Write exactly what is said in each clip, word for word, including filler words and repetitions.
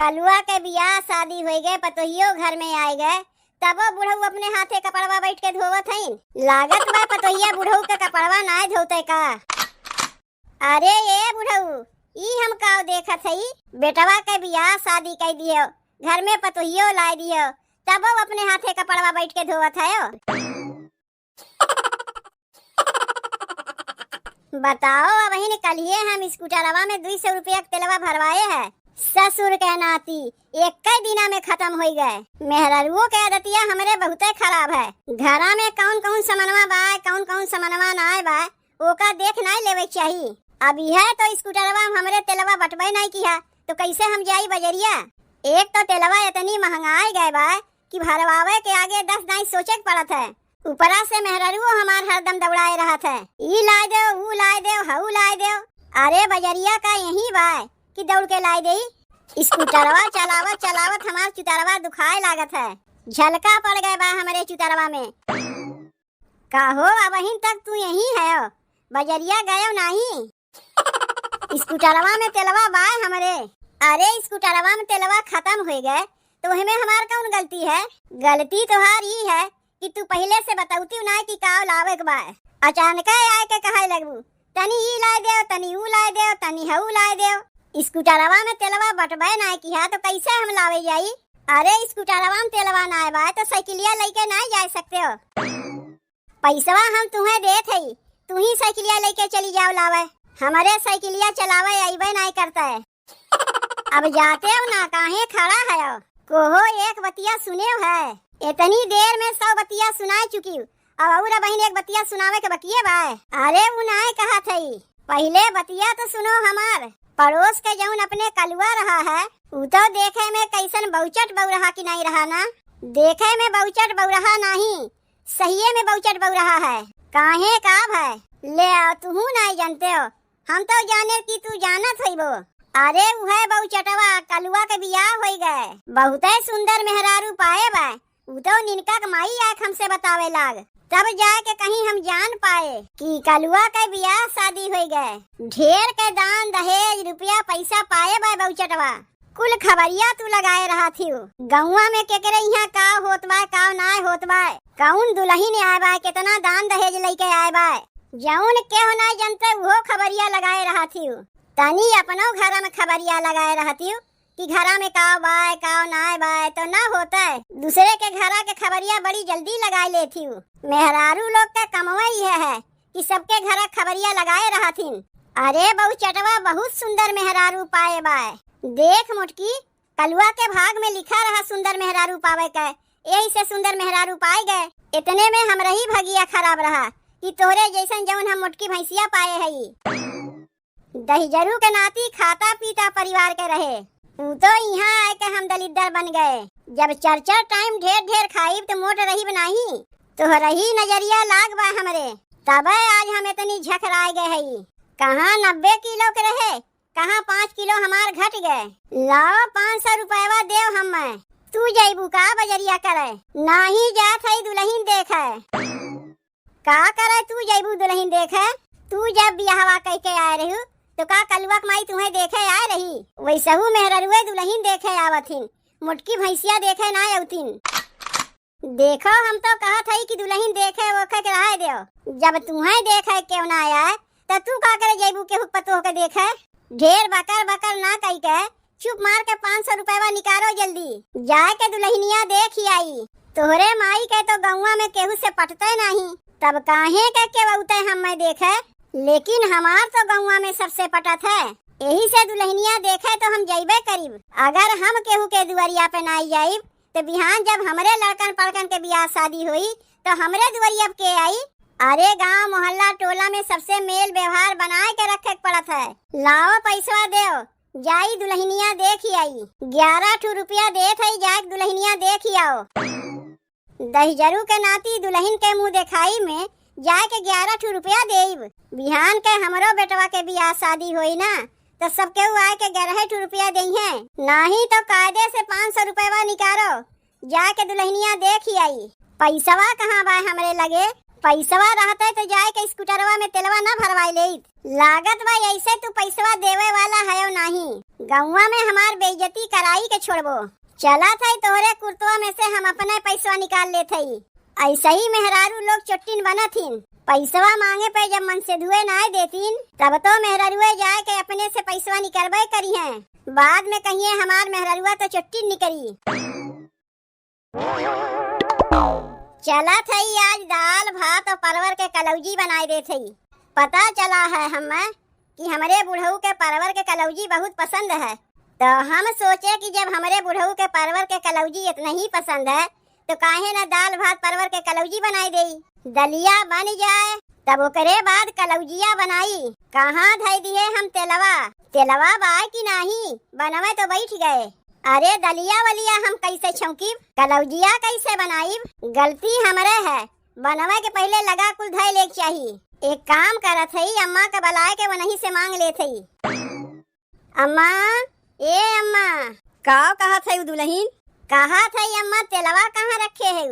कलुआ के बियाह शादी होइ गए, पतोहियो घर में आइ गए, तबो बुढ़ऊ अपने हाथे कपड़वा बैठ के धोवत हईन। लागत बा पतोहिया बुढ़ऊ के कपड़वा नाय धोते का। अरे ए बुढ़ऊ, ई हम काव देखत हई? बेटवा के बियाह शादी कइ दियो, घर में पतोहियो लाइ दियो, तबो अपने हाथे कपड़वा बैठ के धोवत हयो। बताओ, अबहिन कलिए हम स्कूटरवा में दुई सौ रुपया के तेलवा भरवाए है। ससुर के नाती एक्कै दिना में खतम होइ गए। मेहररुओ के आदतिया हमरे बहुते खराब है। घरा में कौन कौन समनवा बा, कौन कौन समनवा नाय बा, ओका देख नाय लेवे के चाही। अब इहे तो स्कूटरवा में हमरे तेलवा बटबे नाय किहा, तो कैसे हम जाई बजरिया? एक तो तेलवा इतनी महंगाइ गए बा कि भरवावे के आगे दस दाई सोचे के पड़त है। ऊपरा से मेहररुओ हमार हरदम दौड़ाए रहत है, "ई लाइ देव, ऊ लाइ देव, हऊ लाइ देव।" अरे बजरिया का यहीं बाय कि दौड़ के लाइ देई? स्कूटरवा चलावत चलावत हमार चुतरवा दुखाए लागत है। झलका पड़ गए बा हमरे चुतरवा में। का हो, अबहिन तक तू यहीं है, बजरिया गयो नाही? स्कूटरवा में तेलवा बाय हमरे। अरे, स्कूटरवा में तेलवा खतम होइ गए, तो ओहमे हमार कौन गलती है? गलती तोहार ई है कि तू पहिले से बतौती नाय कि काव लावे के बाय। अचानक आय के कहे लगबू, "तनी ई लाइ देव, तनी ऊ लाइ देव, तनी हऊ लाइ देव।" स्कूटरवा में तेलवा बटबे नाय किहा, तो कैसे हम लावे जाई? अरे, स्कूटरवा में तेलवा नाय बाय, तो साइकिलिया लइके नाय जाए सकते हो। पैसवा हम तुहे देत हई, तू ही साइकिलिया लइके चली जाव लावे। हमरे साइकिलिया चलावे अइबे नाय करते। अब जाते हो ना, काहे खड़ा है? कोहो एक बतिया सुने है, इतनी देर में सौ बतिया सुनाए चुकी, अब और बहिन एक बतिया सुनावे के बकिए बाय। अरे उ नाय कहत हई, पहिले बतिया तो सुनो हमार। पड़ोस के जौन अपने कलुआ रहा है, उ तो देखे में कैसन बौचट बौरहा कि नाय रहा ना? देखे में बौचट बौरहा नाही, सहिए में बौचट बौरहा है। काहे का भय? ले आ, तुहू नाय जानते हो, हम तो जाने कि तू जानत होइबो। अरे उहे बौचटवा, कलुआ के बियाह होइ गए, बहुते सुंदर मेहरारू पाए बा। उ तो निनका के माई आके हमसे बतावे लाग, तब जाए के कहीं हम जान पाए कि कलुआ के बियाह शादी होइ गए। ढेर के दान दहेज रुपया पैसा पाए बा बौचटवा। कुल खबरिया तू लगाए रहत हिउ। गौवा में केकरे इहाँ का होत बा, का नाय होत बा, कौन दुलहिन आए बा, केतना दान दहेज लइके आए बा, जौन केहू नाय जनते उहो खबरिया लगाए रहत हिउ। तनी अपनो घरा में खबरिया लगाए रहत हिउ कि घरा में का बा, का नाय बा, तो ना होते। दूसरे के घरा के खबरिया बड़ी जल्दी लगाए लेत हिउ। मेहरारू लोग के कमवे इहे है कि सबके घरा खबरिया लगाए रहथिन। अरे बौचटवा बहुत सुंदर मेहरारू पाए बाय। देख मोटकी, कलुआ के भाग में लिखा रहा सुंदर मेहरारू पावे के, यही से सुंदर मेहरारू पाए गए। इतने में हमरही भगिया खराब रहा कि तोहरे जैसन जौन हम मोटकी भैंसिया पाए हई। दहिजरू के नाती खाता पीता परिवार के रहे, ऊ तो इहाँ आए के हम दलिद्दर बन गए। जब चार चार टाइम ढेर ढेर खाइब तो मोट रहिब नाही। तोहरही नजरिया लाग बा हमरे, तबे आज हम इतनी झखराए गए हई। कहाँ नब्बे किलो के रहे, कहाँ पाँच किलो हमार घट गए। लाओ पाँच सौ रुपयवा देव हम्मे। तू जइबू का बजरिया करे? नाही जात हई दुलहिन देखे। का करे तू जइबू दुलहिन देखे? तू जब बियाहवा कइके आए रहू तो का कलुआ के माई तुहे देखे आए रही? वैसहू मेहररुए दुलहिन देखे आवत हिन, मोटकी भैंसिया देखे ना अउतिन। देखो, हम तो कहत हई कि दुलहिन देखे ओखे के रहे देव। जब तुहे देखे केहू ना आए, त तू का करे जइबू केहू के पतोह के देखे? ढेर बकर बकर ना कई के चुप मार के पाँच सौ रुपयवा निकारो जल्दी, जाए के दुलहिनिया देखि आई। तोहरे माई के तो गौवा में केहू से पटते नाही, तब काहे के केवउते हम्मे देखे? लेकिन हमार तो गौवा में सबसे पटत है, यही से दुलहिनिया देखे तो हम जइबे करीब। अगर हम केहू के दुआरिया पे नाई जाइब, तो बिहान जब हमरे लड़कन पड़कन के बियाह शादी होई, तो हमरे दुआरिया पे के आई? अरे, गांव मोहल्ला टोला में सबसे मेल व्यवहार बनाए के रखे के पड़त है। लाओ पैसवा देव, जाई दुलहिनिया देखि आई। ग्यारह ठू रुपया देत हई, जाके दुलहिनिया देखि आओ। दहिजरू के नाती दुलहिन के मुँह देखाई में जाए के ग्यारह ठू रुपया देइब। बिहान के हमरो बेटवा के बियाह शादी होई ना, तो सब केहू आए के ग्यारह ठू रुपया देइहें, नाही तो कायदे से पाँच सौ रुपयवा निकारो, जाके दुलहिनिया देखि आई। पैसवा कहाँ बा हमरे लगे? पैसवा रहते तो जाए के स्कूटरवा में तेलवा ना भरवाई लेइत। लागत बा ऐसे तू पैसवा देवे वाला हयो नाही। गौवा में हमार बेइज्जती कराई के छोड़बो। चलत हई तोहरे कुर्तवा में से हम अपने पैसवा निकाल लेत हई। ऐसे ही मेहरारू लोग चोट्टिन बनत हिन। पैसवा मांगे पे जब मन से धुए नाय देतीन, तब तो मेहरारुए जाए के अपने से पैसवा निकरबे करिहें। बाद में कहिए हमार मेहरारुआ तो चोट्टिन निकरी। चलत हई आज दाल भात और परवर के कलौजी बनाए देत हई। पता चला है हमें कि हमरे बुढ़ऊ के परवर के कलौजी बहुत पसंद है, तो हम सोचे कि जब हमरे बुढ़ऊ के परवर के कलौजी इतना ही पसंद है, तो काहे ना दाल भात परवर के कलौजी बनाए देई। दलिया बन जाए, तब ओकरे बाद कलौजिया बनाई। कहाँ धई दिए हम तेलवा? तेलवा बाय कि नाही? बनवे तो बैठ गए। अरे दलिया वलिया हम कैसे छौंकीब? कलौजिया कैसे बनाईब? गलती हमरे है, बनवे के पहिले लगा कुल धई लेक चाही। एक काम करत हई, अम्मा के बलाए के वनही से मांग लेत हई। अम्मा, ए अम्मा। का कहत हई दुलहिन? कहत हई अम्मा, तेलवा कहाँ रखे हई?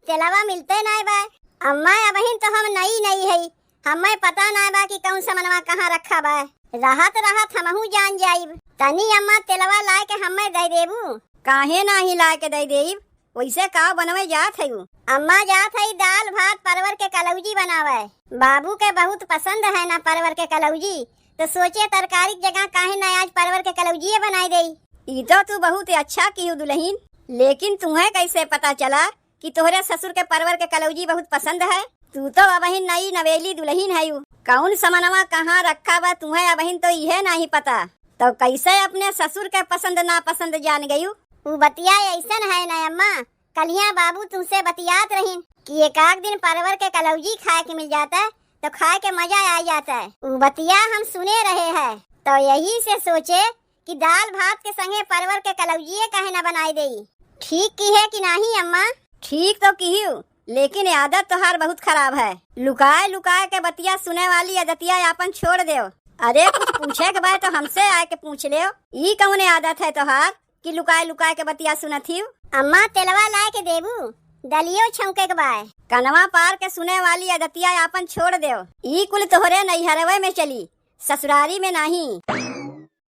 तेलवा मिलते नाय बा। अम्मा, अबहिन तो हम नई नई हई, हमें पता नाय बा कि कौन समनवा कहाँ रखा बा। रहत रहत हमहू जान जाइब। तनी अम्मा तेलवा लाए के हमें दे देबू? काहे नाही लाए के दे देब? वैसे का बनवे जात हई? अम्मा जात हई दाल भात परवर के कलौजी बनावे। बाबू के बहुत पसंद है ना परवर के कलौजी, तो सोचे तरकारी के जगह काहे ना आज परवर के कलौजिए बनाए देई। ई तो तू बहुत अच्छा किहू दुलहिन, लेकिन तुहे कैसे पता चला कि तोहरे ससुर के परवर के कलौजी बहुत पसंद है? तू तो अबहिन नई नवेली दुलहिन हयू। कौन समनवा कहाँ रखा बा तुहे अबहिन तो इहे नाही पता। तो कैसे अपने ससुर के पसंद नापसंद जान गयू? उ बतिया ऐसन है ना अम्मा, कलिया बाबू तुमसे बतियात रहिन कि एक आध दिन परवर के कलौजी खाए के मिल जाता तो खाए के मजा आ जाता। उ बतिया हम सुने रहे हैं, तो यही से सोचे कि दाल भात के संगे परवर के कलौजिए काहे ना बनाई देई। ठीक किहे कि नाही अम्मा? ठीक तो किहू, लेकिन आदत तोहार बहुत खराब है। लुकाए लुकाए के बतिया सुने वाली आदतिया आपन छोड़ देव। अरे कुछ पूछे के बा तो हमसे आए के पूछ लेव। ई कौने आदत है तोहार कि लुकाए लुकाए के बतिया सुनत हिउ? अम्मा तेलवा लाए के देबू, दलियो छौंके के बा। कनवा पार के सुने वाली आदतिया आपन छोड़ देव। ई कुल तोहरे नैहरवे में चली, ससुरारी में नाही।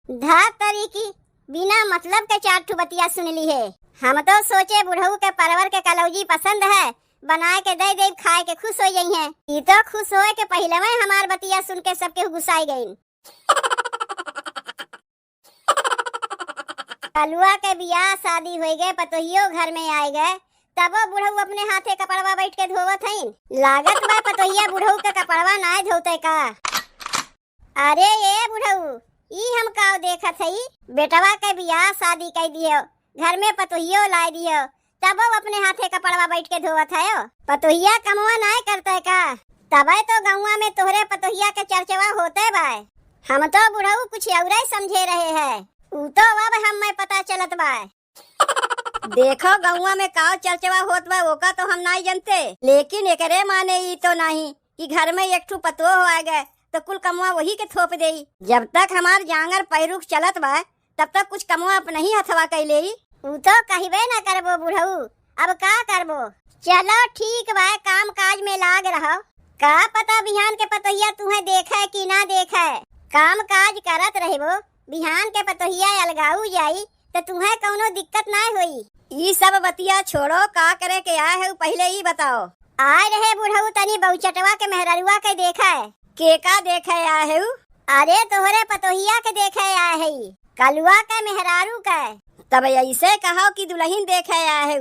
धत तरी की, बिना मतलब के चार ठो बतिया सुन लिहे। हम तो सोचे बुढ़ऊ के परवर के कलौजी पसंद है, बनाए के दे देब, खाए के खुश हो जइहें। ई तो खुश होए के पहिले में हमार बतिया सुन के सबके गुस्साई गइन। कलुआ के बियाह शादी होई गए, पतोहियो घर में आए गए, तबो बुढ़ऊ अपने हाथे कपड़वा बैठ के धोवत हईन। लागत बा पतोहिया बुढ़ऊ के कपड़वा नाय धोते का। अरे ए बुढ़ऊ, ई हम काव देखत हई? बेटवा के बियाह शादी कई दियो, घर में पतोहियो लाए दियो, तबो अपने हाथे कपड़वा बैठ के धोवत हयो। पतोहिया कमवा नाय करते का? तबे तो गौवा में तोहरे पतोहिया के चर्चवा होते बाय। हम तो बुढ़ऊ कुछ औरे समझे रहे हैं, ऊ तो अब हमें पता चलत बाय। देखो, गौवा में काव चर्चवा होत बा, ओका तो हम नाई जनते, लेकिन एकरे माने ई तो नाही कि घर में एक ठू पतोह आ गए, तो कुल कमवा वही के थोप देई। जब तक हमार जांगर पैरुख चलत बा, तब तक कुछ कमवा अपने ही हथवा कई लेई। ऊ तो कहबे न करबो बुढ़ऊ, अब का करबो? चलो ठीक बा, काम काज में लाग रहो। का पता बिहान के पतोहिया तुहे देखे कि ना देखे। काम काज करत रहबो, बिहान के पतोहिया अलगाऊ जाई, त तुहे कौनो दिक्कत ना होई। ई सब बतिया छोड़ो, का करे के आए है, पहिले ई बताओ। आए रहे बुढ़ऊ तनी बहुचटवा के मेहररुआ के देखे। के का देखे आए है? अरे तोहरे पतोहिया के देखे आए है, कलुआ के मेहरारू के। तब ऐसे कहो कि दुलहिन देखे आए है।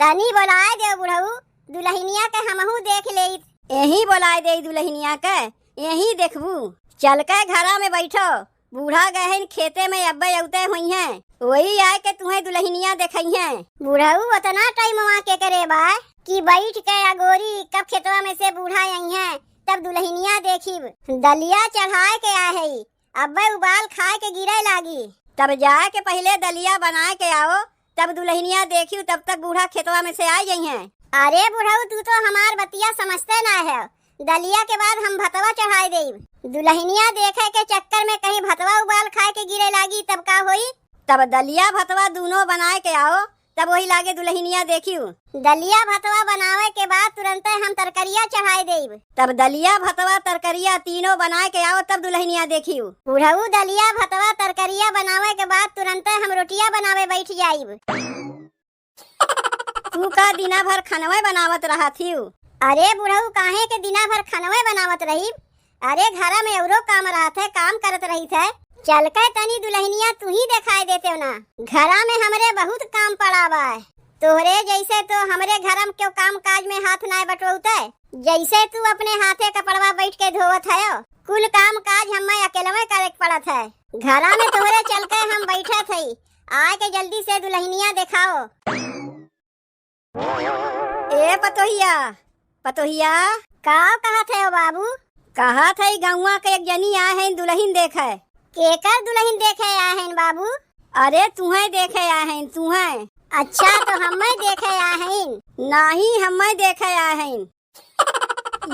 तनी बोलाए दे बुढ़ऊ, दुलहिनिया के हमहू देख लेइत। यही बोलाए दे दुलहिनिया के, यही देखबू। चल के घरा में बैठो, बूढ़ा गए हैं खेते में, अब्बे अउते होइहें, वही आए के तुहें दुलहिनिया देखइहें। बुढ़ऊ, ओतना टाइमवा के करे बा कि बैठ के अगोरी कब खेतवा में से बूढ़ा अइहें, तब दुलहिनिया देखिब। दलिया चढ़ाए के आए है, अब्बे उबाल खाए के गिरे लागी। तब जाए के पहिले दलिया बनाए के आओ, तब दुलहिनिया देखियो, तब तक बूढ़ा खेतवा में से आ जइहें। अरे बुढ़ऊ, तू तो हमार बतिया समझते ना है। दलिया के बाद हम भतवा चढ़ाए देब। दुलहिनिया देखे के चक्कर में कहीं भतवा उबाल खाए के गिरे लागी, तब का होई? तब दलिया भतवा दूनो बनाए के आओ, तब वही लागे दुलहिनिया देखियो। दलिया भतवा बनावे के बाद तुरंते हम तरकरिया चढ़ाए देब। तब दलिया भतवा तरकरिया तीनों बनाए के आओ, तब दुलहिनिया देखियो। बुढ़ऊ, दलिया भतवा तरकरिया बनावे के बाद तुरंते हम रोटिया बनावे बैठ जाइब। तू का दिना भर खनवे बनावत रहत हिउ? अरे बुढ़ऊ, काहे के दिना भर खनवे बनावत रही? अरे घरा में औरो काम रहत है, काम करत रहित है। चल के तनी दुलहिनिया तू ही देखाए देते ना। घरा में हमरे बहुत काम पड़ा बा। तोहरे जैसे तो हमरे घरम क्यों काम काज में हाथ नाय बटोते, जैसे तू अपने हाथे कपड़वा बैठ के धोवत हयो। कुल काम काज हम्मे अकेलवे करे के पड़त है। घरा में तोहरे चलके हम बैठत हई, आके जल्दी से दुलहिनिया देखाओ। ए पतोहिया, पतोहिया। का कहत है ओ बाबू? कहत है गौवा के एक जनी आए हैं दुलहिन देखे। केकर दुलहिन देखे आए हैं बाबू? अरे तुहें देखे आए हैं, तुहें। अच्छा, तो हम्मे देखे आए हैं? नाही, हम्मे देखे आए हैं।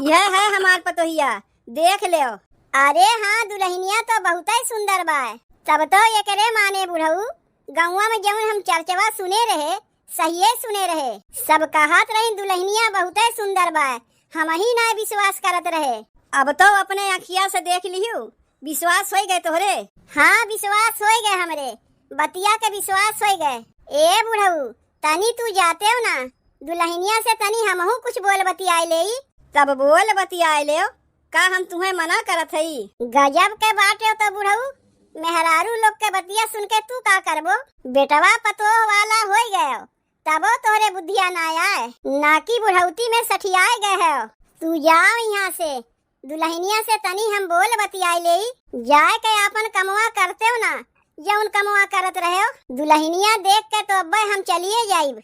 यह है हमार पतोहिया, देख लेव। अरे हाँ, दुलहिनिया तो बहुतै सुंदर बा। तब तो एकरे माने बुढ़ऊ, गौवा में जौन हम चर्चवा सुने रहे, सहिए सुने रहे। सब कहत रही दुलहिनिया बहुतै सुंदर बा, हमही ना विश्वास करत रहे। अब तो अपने अखिया से देख लिहू, विश्वास होई गए तोहरे? हाँ, विश्वास होई गए हमरे, बतिया के विश्वास होई गए। ए बुढ़ऊ, तनी तू जातेव ना, दुलहिनिया से तनी हमहू कुछ बोल बतियाए लेई। तब बोल बतियाए लेव, का हम तुहें मना करत हई? गजब के बाटेव तो बुढ़ऊ, मेहरारू लोग के बतिया सुन के तू का करबो? बेटवा पतोह वाला होई गयो, तबो तोहरे बुद्धिया ना आए, ना कि बुढ़ौती में सठियाए गए हो। तू जाओ यहाँ से, दुलहिनिया से तनी हम बोल बतियाए लेई, जाए के आपन कमवा करतेव ना, जौन कमवा करत रहेव। दुलहिनिया देख के तो अब्बे हम चलिए जाइब।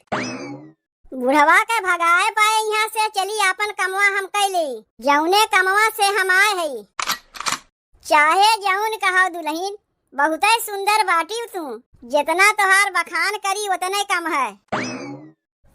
बुढ़वा के भगाए पाए यहाँ से, चली आपन कमवा हम कैली, जौने कमवा से हम आए हई। चाहे जौन कहो दुलहिन, बहुतै सुंदर बाटिउ तू, जितना तोहार बखान करी उतने कम है।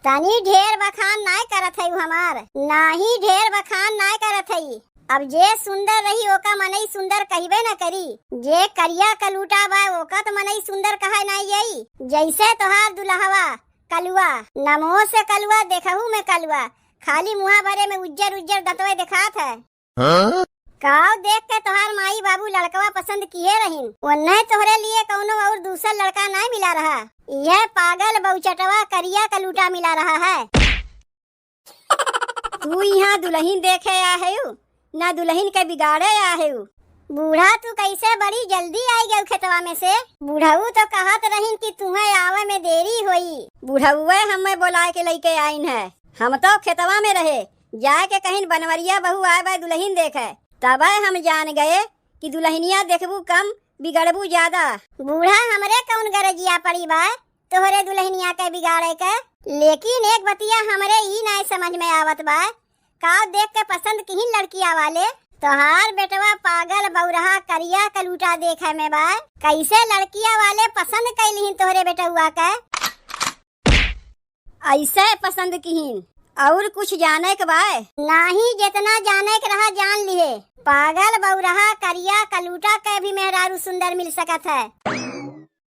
तनी ढेर बखान नाय करत है उ हमार, नाही ढेर बखान नाय करत है। अब जे सुंदर रही ओका मनई सुंदर कहबे न करी, जे करिया कलूटा बा ओका तो मनई सुंदर कहे नाय जाई। जैसे तोहार दुलहवा कलुआ, नमो से कलुआ, देखहू में कलुआ, खाली मुहा भरे में उज्जर उज्जर दंतवे देखात है। हाँ? काव देख के तोहार माई बाबू लड़कवा पसंद किहे रहिन, ओन्हे तोहरे लिए कौनो और दूसर लड़का नाय मिला रहा। यह पागल बौचटवा करिया कलूटा मिला रहा है। तू यहाँ दुलहिन देखे आ हेउ, ना दुलहिन के बिगाड़े आ हेउ। बूढ़ा तू कैसे बड़ी जल्दी आई गयो खेतवा में से? बूढ़ऊ तो कहत रहिन कि तुहे आवे में देरी होई। बूढ़उए हमें बोलाए के लइके आइन है, हम तो खेतवा में रहे, जाए के कहिन बनवरिया बहू आए बा दुलहिन देखे, तबे हम जान गए कि दुलहिनिया देखबू कम बिगड़बू ज्यादा। बूढ़ा हमरे कौन गरजिया पड़ी बा तोहरे दुलहिनिया के बिगाड़े के? लेकिन एक बतिया हमरे ई नाय समझ में आवत बा, का देख के पसंद किहिन लड़किया वाले? तोहार बेटवा पागल बौरहा करिया कलूटा देखे में बा, कैसे लड़किया वाले पसंद कैलिहिन तोहरे बेटउआ के? ऐसे पसंद किहिन, और कुछ जाने के बाय? नाही, जितना जाने के रहा जान लिहे। पागल बौरहा करिया कलूटा के भी मेहरारू सुंदर मिल सकत है।